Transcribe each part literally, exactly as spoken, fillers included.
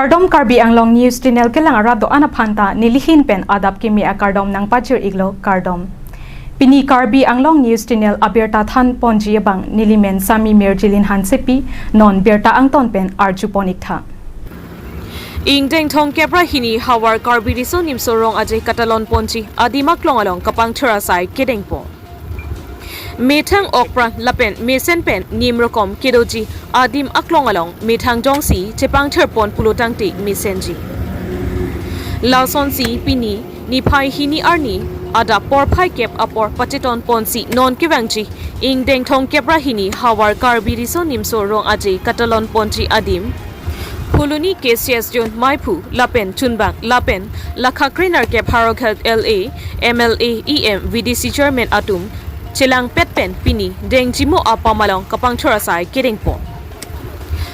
Kardom, Karbi Anglong News Channel kelang arat do-an aphan ta nelihin pen adap kimi akardom nangpajir iklo, kardom. Pini Karbi Anglong News Channel abirta than ponji abang nelimen Sami Mirjilin Hansepi, non birta angton pen arju pon iktha. Ingdeng thomkep ra hini havar Karbi Riso Nimso Rong Aje katalon ponji adim aklong along kapangthir asai kedeng pon. Methang okpran lapen mesen pen nim rokom kedoji adim aklong along methang jongsi chepangthir pon pulo tangte mesenji. Lasonsi pini niphai hini arni adap porphai kep apor pacheton ponsi non kevangji ingdeng thomkep ra hini havar Karbi Riso Nimso Rong Aje katalon ponji adim Phuloni K C S Zone maiphu lapen chunbang lapen lakha krenerkep Howraghat L A, M L A, E M, V D C chairman atum chelangpet pen pini dengji mo apam along kapangthir asai kedeng pon.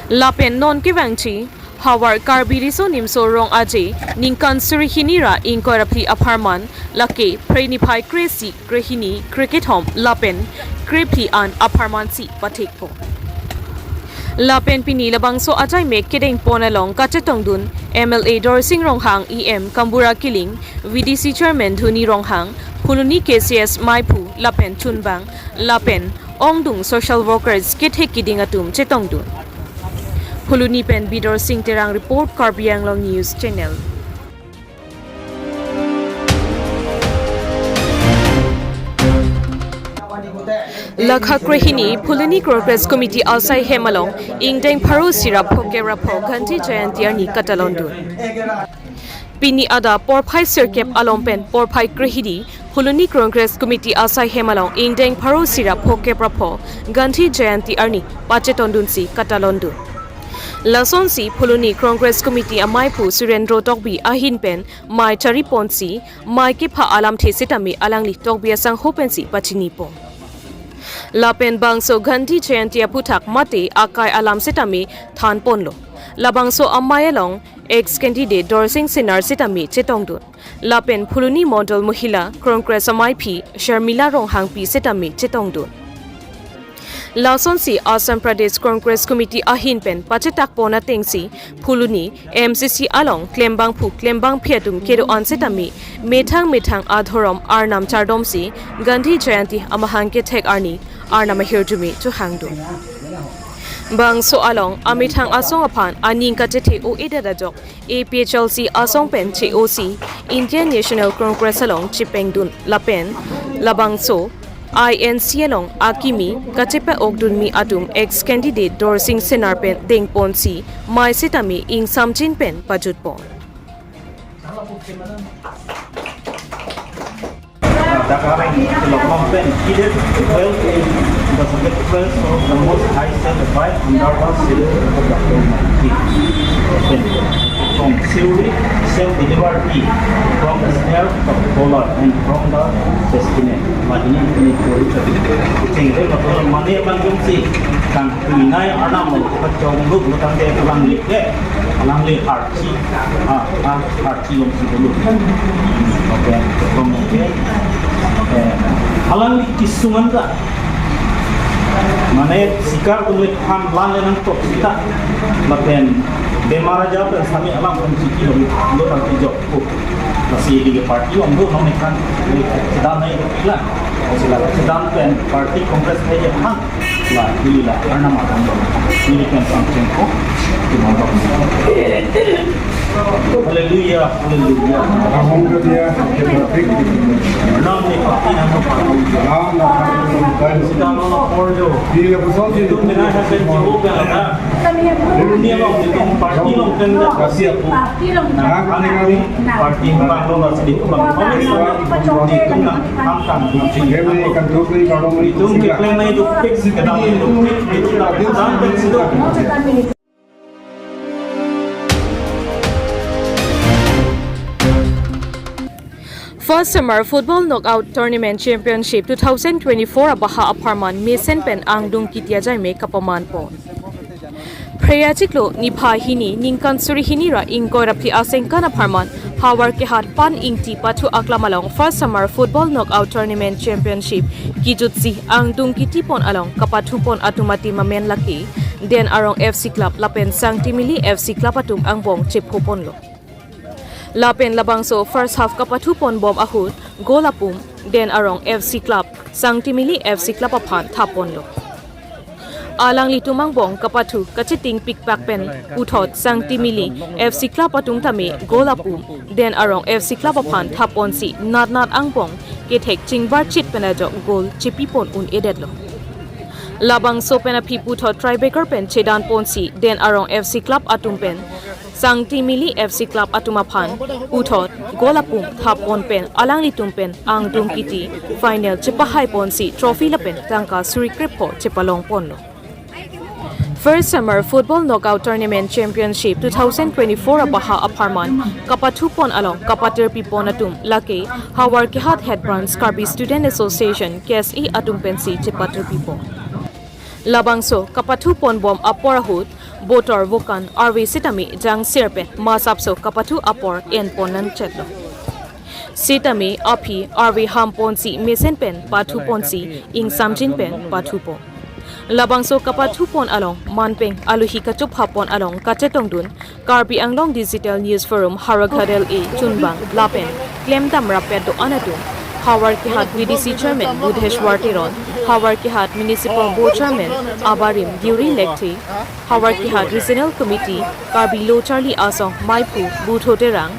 Lapen non kevangji havar Karbi Riso Nimso Rong Aje ningkan suri hini ra ingkoi ra phli apharman lake phre niphai kre-isi, kre-hini, kre-kethom lapen kre-phli an apharman si pathik pon. Lapen pini labangso achaime kedeng pon along kachetongdun M L A Dorsing Ronghang, E M Kambura Killing, V D C chairman Dhoni Ronghang, Phuloni K C S maiphu lapen chunbang lapen ongdung social workers kethe kiding atum chetongdun. Phuloni pen Bidor Sing Terang report, Karbi Anglong News Channel. Lakha kre-hini Phuloni Congress Committee asai hem along ingdeng pharo isi ra phokep ra pho Gandhi Jayanti arni katalondun. Pini adap porphai sirkep along pen porphai kre-hini Phuloni Congress Committee asai hem along ingdeng pharo isi ra phokep ra pho Gandhi Jayanti arni pachetondunsi katalondun. Lasonsi Phuloni Congress Committee amaiphu Surendro Tokbi ahin pen mei chari ponsi, mei kepha alamthe sitame alangli Tokbi asangho pensi pachini pon. Lapen bangso Gandhi Jayanti aphuthak mate akai alam sitame than ponlo. Labangso amei along ex candidate Dorsing Senar sitame chetongdun. Lapen Phuloni Mondol Mohila Congress amaiphi Sharmila Ronghangpi sitame chetongdun. Lasonsi Assam Pradesh Congress Committee ahin pen pachetak pon atengsi Phuloni M C C along klembangphu klembangphi atum kedo-an sitame methang methang adhorom arnam chardomsi Gandhi Jayanti amahang kethek arni arnam ahirjume chohangdun. Bangso along amethang asong aphan aning kachethe o-edet ajok A P H L C asong pen che-osi Indian National Congress along chepengdun lapen labangso I N C along akimi kachepa-okdunmi atum ex candidate Dorsing Senar pen dengponsi mei sitame ingsamjin pen pajut pon. The current development period well in the sacrifice of the most high self by under the seal of the Almighty. From Siri, self delivered from the snare of the caller and from the destiny. Mane ini ini kori chati. Chengre matlab mane bang jumsi kang pinai anam lo kachong lo kang de alang le ke alang le archi ah ah archi longsi dulu. Okay, okay. Eh, alangli kesung an ta mane sikar atum le phan lan le nangtok sita. Lapen bemar aja pen sami alam pen chiki lo lo tangki jok. Lasi di party along do nang nekan le kedan nai do pila. Sila kedan pen party Congress nai je phan. La, ili la, arnam atum do. Ili pen pangcheng ko, tumang do. Hallelujah, hallelujah. Arnam ni party nang ko party. Sita lo la por jo. Itum bina hasen jiwo pe la. Dunia lo, itum party lo, pen da. Party lo, pen da. Party bang lo, la sidi bang. Itum na, ham kam. Itum ke plan nai do fix, ke dam do fix, itum na plan fix do. First Summer Football Knockout Tournament Championship two thousand twenty-four abaha apharman mesen pen angdung kiti ajaime kapaman pon. Phre achiklo niphai hini ningkan suri hini ra ingkoi ra phli asengkan apharman Howraghat Pan Ingti pathu aklam along First Summer Football Knockout Tournament Championship kejutsi angdung kiti pon along kapathu pon atum atim amen lake Den Arong F C Club lapen Sangtimili F C Club atum angbong chephoponlo. Lapen labangso first half kapathuponbom ahut goal apum Den Arong F C Club Sangtimili F C Club aphan thapponlo. Alanglitum angbong kapathu kachiting pikpak pen puthot Sangtimili F C Club atum tame goal apum Den Arong F C Club aphan thapponsi natnat angbong kethek chingbarchit pen ajok goal chepipon un-edetlo. Labangso pen aphi puthot tiebreaker pen chedanponsi Den Arong F C Club atum pen Sangtimili F C Club atum aphan puthot goal apum thappon pen alanglitum pen angdung kiti final chepahaiponsi trophy lapen tangka suri krepho chepalongponlo. First Summer Football Knockout Tournament Championship two thousand twenty-four abaha apharman kapathupon along kapatirpipon atum lake Howraghat Head Branch Karbi Student Association, K S A atum pensi chepatirpipon. Labangso kapathuponbom apor ahut botor vokan arve sitame jangsir pen masapso kapathu apor enpon nangchetlo. Sitame aphi arve hamponsi mesen pen pathuponsi ingsamjin pen pathupon. Labangso kapathupon along manpeng aluhi kachophapon along kachetongdun Karbi Anglong Digital News Forum Howraghat L A chunbang lapen klemdam rappet do-an atum Howraghat V D C Chairman Budheshwar Teron, Howraghat Municipal Board Chairman abarim Deuri Lekthe, Howraghat Regional Committee Karbi Lo Charli Asong maiphu Butho Terang,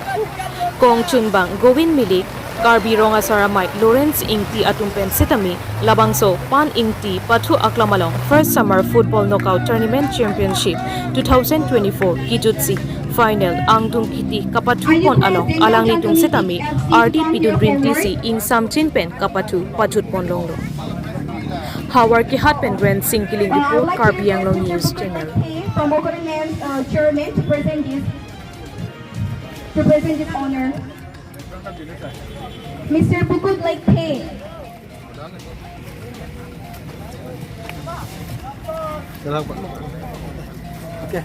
kongchunbang Govind Milik, Karbi Rong Asar amei Lawrence Ingti atum pen sitame labangso Pan Ingti pathu aklam along First Summer Football Knockout Tournament Championship two thousand twenty-four kijutsi final angdung kiti kapathupon along alanglitum sitame ardi pidun rintisi ingsamjin pen kapathu pajutpon longlo. Howraghat pen Rensing Killing report, Karbi Anglong News Channel. From Bokoran Land, uh, Chairman to present this, to present this honor. Mister Bukut Lekthe. Dalam, Pak. Oke.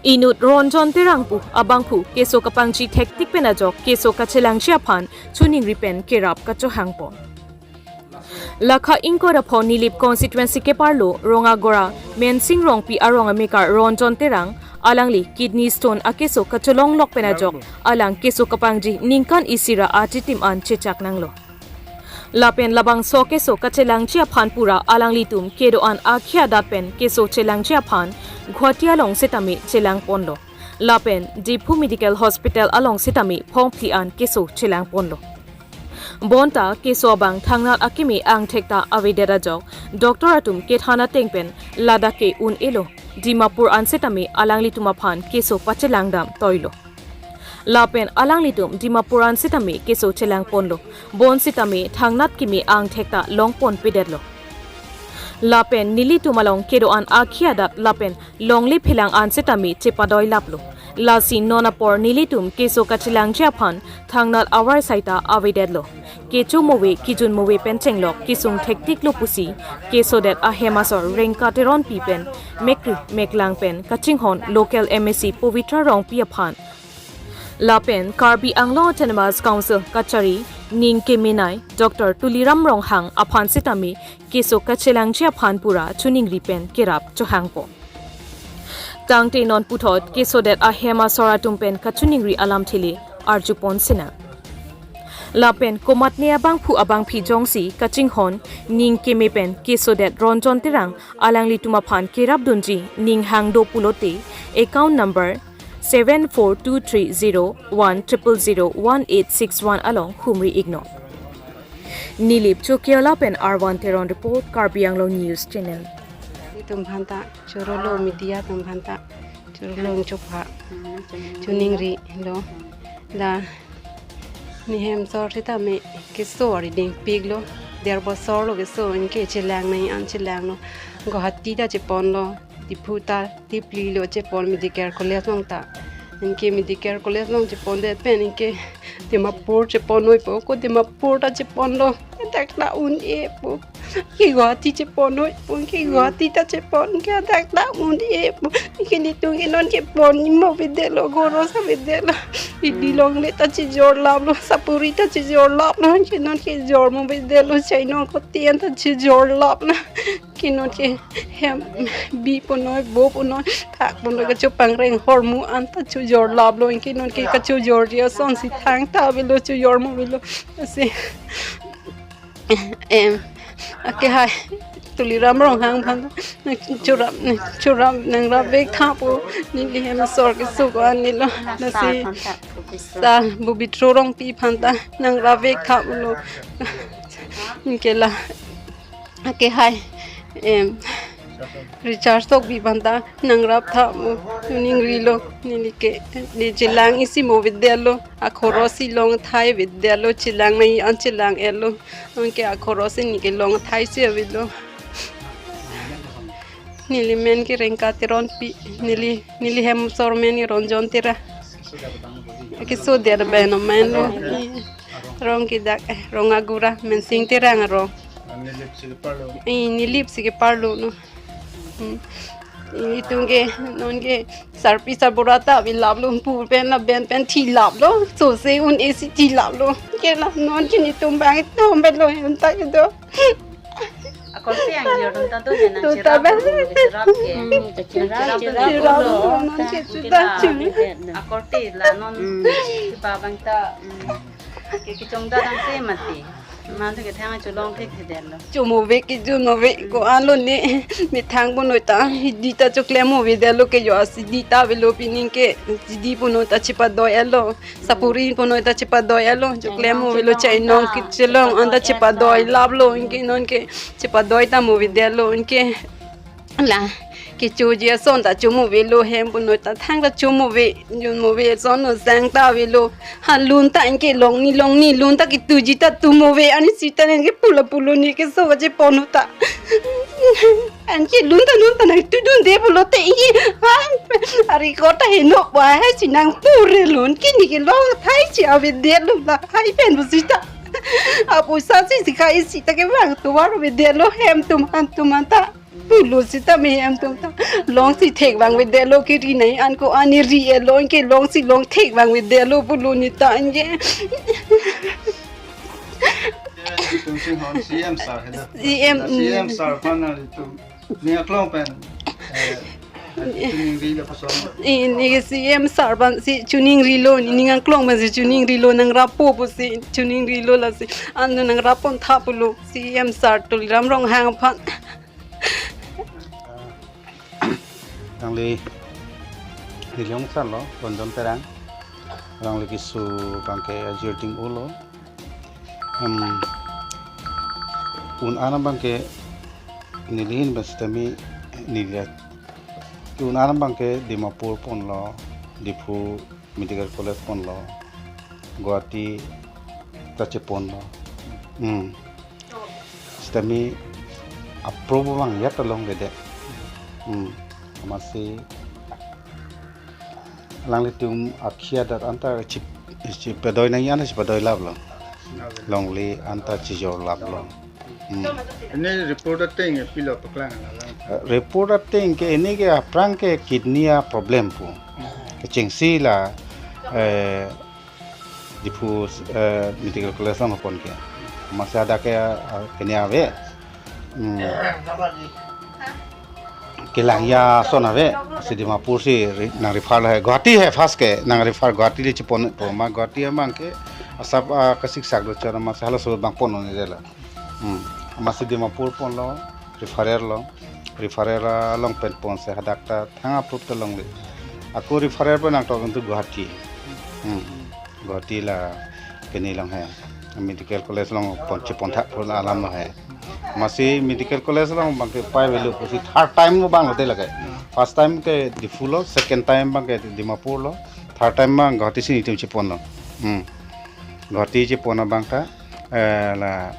Inut Ronjon Terang pu abangphu keso kapangji thektik pen ajok keso kachelangji aphan chuningri pen kerap kachohangpon. Lakha ingkoi ra pho Nilip constituency keparlo Rongagora Mensing Rongpi arong amekar Ronjon Terang alangli kidney stone akeso kacholonglok pen ajok alang keso kapangji ningkan isi ra achitim an chechak nanglo. Lapen labangso keso kachelangji aphan pura alanglitum kedo-an akhei adat pen keso chelangji aphan Guwahati along sitame chelangponlo. Lapen Diphu Medical Hospital along sitame phongphli an keso chelangponlo. Bonta keso abang thangnat akimi angthek ta avedet ajok doctor atum kethan ateng pen ladak ke un-elo, Dimapur an sitame alanglitum aphan keso pachelangdam toilo. Lapen alanglitum Dimapur an sitame keso chelangponlo. Bon sitame thangnat kimi angthek ta longponpedetlo. Lapen nelitum along kedo-an akhei adat lapen longle phelang an sitame chepadoilaplo. Lasi non apor nelitum keso kachelangji aphan thangnat avar saita avedetlo. Kecho move kijun move pen chenglok kesung thektiklo pusi kesodet ahem asor Rengka Teronpi pen mekri meklang pen kachinghon local M A C Pavitra Rongpi aphan lapen Karbi Anglong Autonomous Council kachari ning kemenei Doctor Tuliram Ronghang aphan sitame keso kachelangji aphan pura chuningri pen kerap chohangpo. Tangte non puthot kesodet ahem asor atum pen kachuningri alamthe le arjupon sinang. Lapen komatne abangphu abangphi jongsi kachinghon ning keme pen kesodet Ronjon Terang alanglitum aphan kerapdunji ning hangdo pulote account number seven four two three zero one triple zero one eight six one along humri iknon. Nilip Chokiola pen Arvan Teron report, Karbi Anglong News Channel. Itum aphanta chorolo, media atum aphanta chorolo, chopha, chuningri lo. La nehem asor sitame keso ari dingpiklo, der bosor lo keso, anke chelang nangji an chelanglo. Guwahati ta cheponlo, Diphu ta Dipli lo chepon medical college along ta. Anke medical college along chepondet pen anke Dimapur chepon noi po, ko Dimapur ta chepon lo, dak ta un-e po. Ke Guwahati chepon noi po, ke Guwahati ta chepon, ke dak ta un-e po. Ke nelitum ke non ke pon mo avedetlo, ghor-o sa avedetlo. Ili longle ta chijor laplo, sapuri ta chijor laplo, ke non ke jor mo avedetlo, chainong kotian ta chijor laplo. Ke non ke hem bi pon noi, bo pon noi, thak pon noi, kachopangreng ahormu an ta chojor laplo, ke non ke kachojorji asonsi thangta avelo, chojor mo avelo. Lasi, em, ake hai, Tuliram Ronghang aphan ta, nang chorap, nang chorap, nangrapvek tha po, neli hem asor keso ko-an nilo, lasi, sir Bobitro Rongpi aphan ta, nangrapvek tha pulo, ke la. Ake hai, em, Richard Tokbi aphan ta nangrap tha mo, chuning rilo, neli ke, ne chelang isi mo avedetlo, akhoro si long athai avedetlo, chelang nai an chelang-etlo, anke akhoro si neli ke long athai si avelo. Neli men ke Rengka Teronpi, neli, neli hem asor men ke Ronjon Terang. Keso der ben amen lo. Rong ke dak, eh, Rong Agura, Mensing Terang arong. Nilip si keparlo. Eh, nilip si keparlo no. Hmm. Nelitum ke, non ke, sarpi sarbura ta avi laplo, pu pen laben pen thi laplo, sose un-e si thi laplo. Ke la, non ke nelitum bang itum belo, hem ta kedo. Akorte angjir atum ta do, nang do ta chirap ben. Chirap ke. Hmm, chirap, chirap, chirap, chirap, lo. Non ke ke chuta la, chirap. Akorte la non, hmm, kipa bang ta, hmm, ke kechongda dang se mati. Mane kethang cholong thekthedetlo. Cho mo ave ke, cho mo ave ko-an lo ne, methang pon noi ta, hidi ta choklem mo avedetlo ke, jo asi di ta avelo, pining ke, hidi pon noi ta chepadoi-etlo. Sapuri pon noi ta chepadoi-etlo, choklem mo avelo, chainong kechelong an ta chepadoi laplo, anke non ke chepadoi ta mo avedetlo, anke la kechoji ason ta cho mo avelo, hem pon noi ta thang ta cho mo ave, jun mo ave, ason no sang ta avelo, ha lun ta anke longni longni lun ta ketuji ta tu mo ave, ani sita nang ke pula pulo ne keso kachepon ta. Anke lun ta lun ta nang tudunde pulote, i, ha, ari kota heno pa, ha, si nang pure lun, ke neli ke long athai si avedetlo la, hai pen pusi ta. Apoisa si si khai si ta kevang tovar avedetlo, hem atum han atum han ta. Pulo sita me hem atum ta. Long si thekvang avedetlo, ke ri nai an ko-an ne ri-etlo, anke long si long thekvang avedetlo pulo ne ta anke. Tum si hon C M sir helo. C M, C M sir aphan nelitum ning aklong pen, eh, chuning ri lapuson. Eh, ne C M sir aphan si chuning rilo, ne ning aklong pen si chuning rilo, nangrappo pusi chuning rilo, lasi an nangrap pon tha pulo C M sir Tuliram Ronghang aphan. Alangli, neli ongsarlo, Ronjon Terang. Alangli keso abang ke ajir ding-o lo. Em, un-an abang ke neli ahin pen sitame neli a-, ke un-an abang ke Dimapur ponlo, Diphu Medical College ponlo, Guwahati ta cheponlo. Hmm. Sitame apro abang ya ta longledet. Hmm. Amatsi alanglitum akhei adat anta chip, chip padoi nangji anta chip padoi laplo. Longle anta chijor laplo. Hmm. Ini report ateng ya pilo paklang alang. Eh, report ateng ke ini ke aphrang ke kidney a problem pu. Kechengsi la, eh, Diphu, eh, Medical College along pon ke. Amatsi hadak ke, eh, kene ave. Hmm. Kelang ya ason ave, si Dimapur si re-, nang refer lo he. Guwahati he first ke, nang refer Guwahati le chepon po ma Guwahati abang ke asap, ah, kasiksak do chora amatsi halaso abang pon un-edetlo. Hmm. Amatsi Dimapur ponlo, referral lo, referral along pen ponsi hadak ta thang approve ta longle. Ako referral pen nangtok into Guwahati. Hmm. Guwahati la kene along he. Medical College along pon chepon thak pon alam lo he. Amatsi Medical College along abang ke pai avelo pusi third time lo abang lote lake. First time ke Diphu lo, second time abang ke Dimapur lo, third time abang Guwahati si nelitum cheponlo. Hmm. Guwahati chepon abang ta, eh, la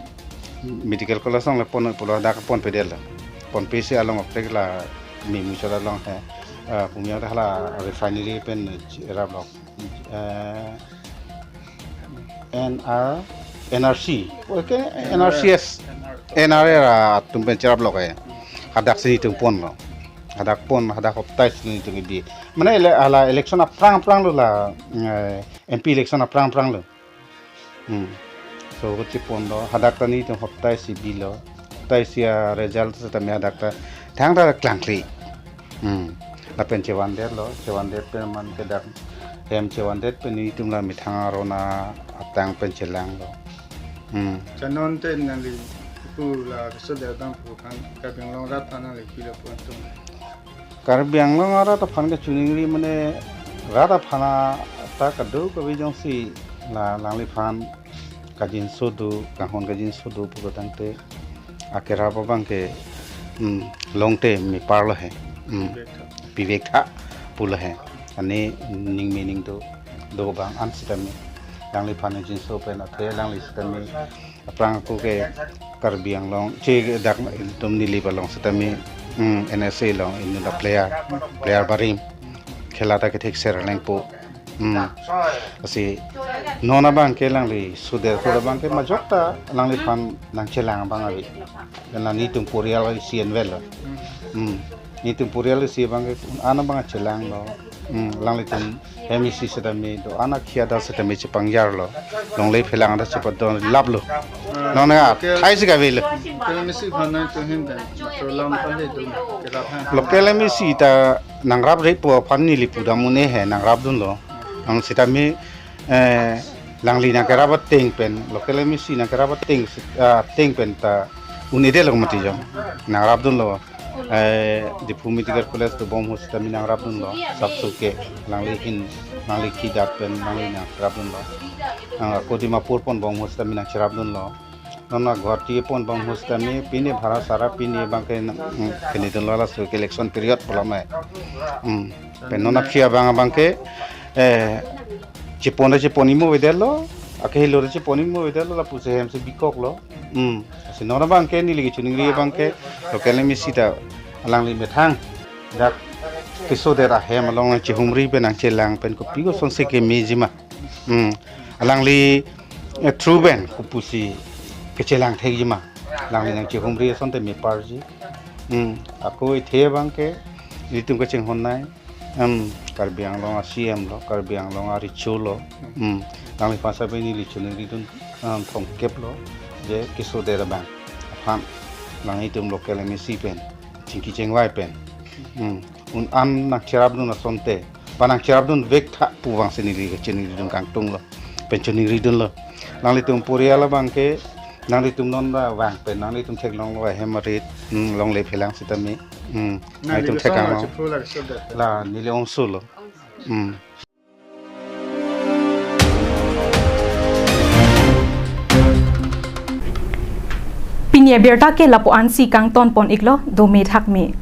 Medical College along le pon pulo hadak ponpedetlo. Ponpe si along apek la Memuchor along he, eh, pumia ta hala refinery pen raplo. Eh, N R, N R C. Okay, N R C S. N R A atum pen cheraplo ke. Hadak si nelitum ponlo. Hadak pon, hadak hoptai si nelitum kebi. Mane ele-, hala election aphrang aphrang lo la, eh, M P election aphrang aphrang lo. Hmm. So, ko cheponlo, hadak ta nelitum hoptai si bilo. Hoptai si a-result setame hadak ta thangta klangkle. Hmm. Lapen chevandetlo, chevandet pen man ke dak hem chevandet pen nelitum la methang aron atang pen chelanglo. Hmm. Chanon te nangli pu la kesodet abang pu aphan Karbi Anglong arat aphan nangli pilo pu atum. Karbi Anglong arat aphan kachiningri mane rat aphan ta kadokave jongsi la langliphan kajinso do, kanghon kajinso do pulo tangte akerap abang ke, hmm, longte mepar lo he. Hmm. Pivek tha. Pivek tha pulo he. Ani ning mening do, do abang an sitame. Langliphan jinso pen athe langli sitame. Aphrang ako ke Karbi Anglong, che dak itum Nilip along sitame, hmm, N S A along inut a-player, player barim, khela ta kethekser lengpo. Hmm. Lasi non abang ke langli sodet ahut abang ke majok ta langliphan nangchelang abang ave. Karna nelitum poriyal isi envel lo. Hmm. Nelitum poriyal isi abang ke un-an abang chelanglo. Hmm. Langlitum hem isi sitame do-an akhei adak sitame chepangjarlo. Longle phelang adak chepadon laplo. Non na thai si kavelo. Local M A C aphan nangchonghin pen, so lam pale do, kerap aphan. Local M A C ta nangrap repo aphan neli pudam un-e he, nangrap dunlo. Nang sitame, eh, langli nangkerap ateng pen, local M A C nangkerap ateng si-, ah, ateng pen ta un-edetlo mati jo. Nangrap dunlo. Eh, Diphu Medical College dobom ahut sitame nangrap dunlo. Sapso ke, langli ahin, langli akhei adak pen, langli nangrap dunlo. Nang ako Dimapur ponbom ahut sitame nangcherap dunlo. Non na Guwahati ponbom ahut sitame pine bhara sara pine abang ke nang, hmm, pine dunlo laso ke election period pulo mai. Hmm. Pen non aphi abang abang ke, eh, chepon ta chepon imo avedetlo, akehelo ta chepon imo avedetlo, lapusi hem si bikoklo. Hmm. Lasi non abang ke neli kachiningri abang ke local M A C ta alangli methang dak kesodet ahem along nangchehumri pen nangchelang pen kopi kosonsi kemejima. Hmm. Alangli, eh, through pen kopusi kechelang thekjima. Alangli nangchehumri asonte meparji. Hmm. Ako ithe abang ke nelitum kachinghon nai. Hmm. Karbi Anglong a-C M lo, Karbi Anglong a-recho lo. Hmm. Langliphan sitame neli chiningri dun, um, thomkep lo. Je kesodet abang aphan nanglitum local M A C pen chingki chingvai pen. Hmm. Un-an nangcherap dun asonte, ba nangcherap dunvek tha pu abang si neli kachiningri dun kangtung lo. Pen chiningri dunlo. Nanglitum poriyal abang ke, nanglitum non ta vang pen, nanglitum theklonglo ahem arit, hmm, longle phelang sitame. Hmm. Nanglitum nangli thek kanglo. Chiphu la kesodet. La neli ongso lo. Hmm. Pini abirta ke lapu-an si kangton pon iklo, dome thakme.